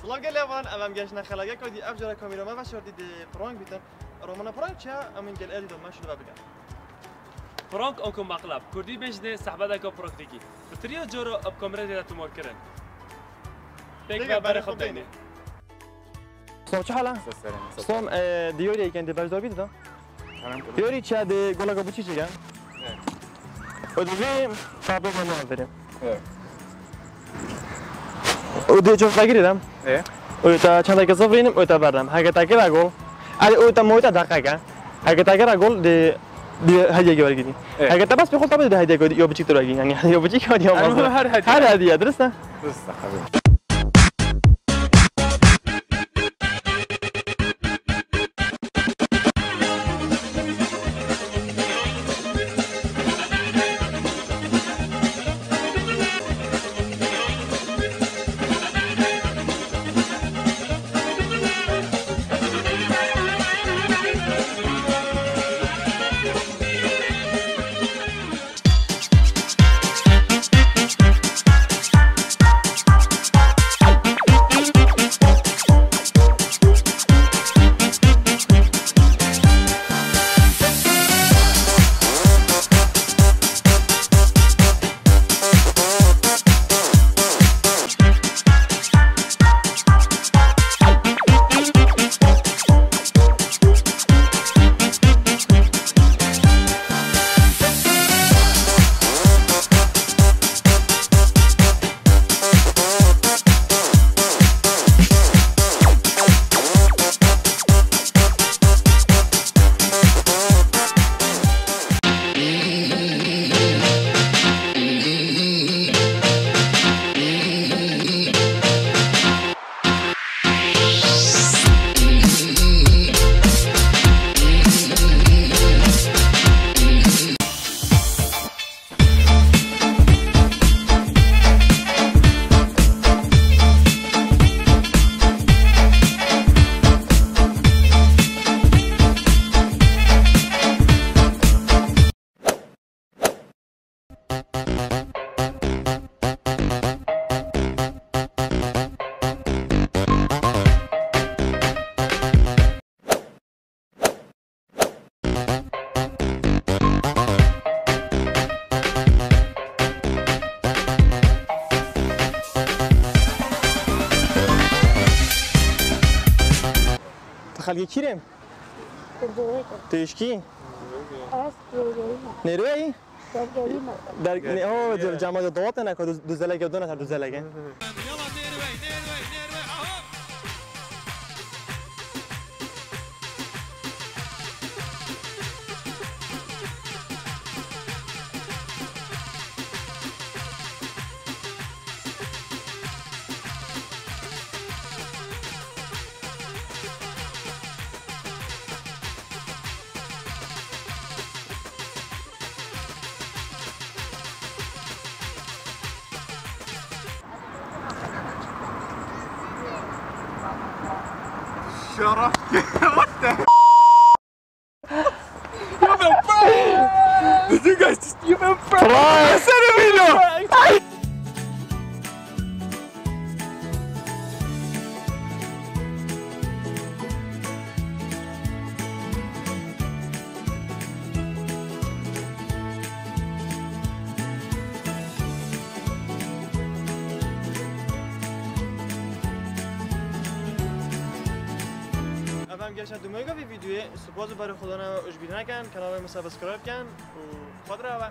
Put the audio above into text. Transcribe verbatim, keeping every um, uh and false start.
Wela gelê van, ev em gehiştine xelageka dî, ev cara kamera me veşartî dê prank bîtin. Romana prank çi ye? Em in gel êdî de me şû li ve bikin. Prank anku mexleb. Kurdî bêjinê sehbedeka praktîkî. Bi tiriya cara bi kamerayê tê de tomar kirin. Pêk Pêk ve ve berê berê xwe xwe bideyne. Bideyne. Sağ ol, çi hala? Sağ ol, sağ ol. Sağ ol, e, diyarî yekên dê beşdar bî da. Tamam. Diyarî çi dê golaka bu çiçek e? Evet. O dê vê tablo bana verin. Evet. O dê çok fakir edem. Evet. O ta çanta kesa vurayım, o ta berdem. Hake ta kira gol. Ali o ta moita dakika. Hake ta kira gol de bir hediye gör gidin. Evet. Hake ta bas bir gol tabi de hediye gör, yo biçik dur gidin. Yani yo biçik hediye olmaz. Her hediye. Her hediye, dürüst ha? Dürüst, tabii. Tu xelkê kî rê? Têşkî? Nêrweyî? Derg-, ne, o, cema dawate neka, duz-, duzeleke dona ser duzeleke. Şeref. What the? Did you guys just, you been prank? Prank. Sen de biliyorsun. Efendim gençler, dumega bir videoyu, spas û berê Xwedana we ji bîr nekin, kanalê me subscribe kin û xwe dire ve.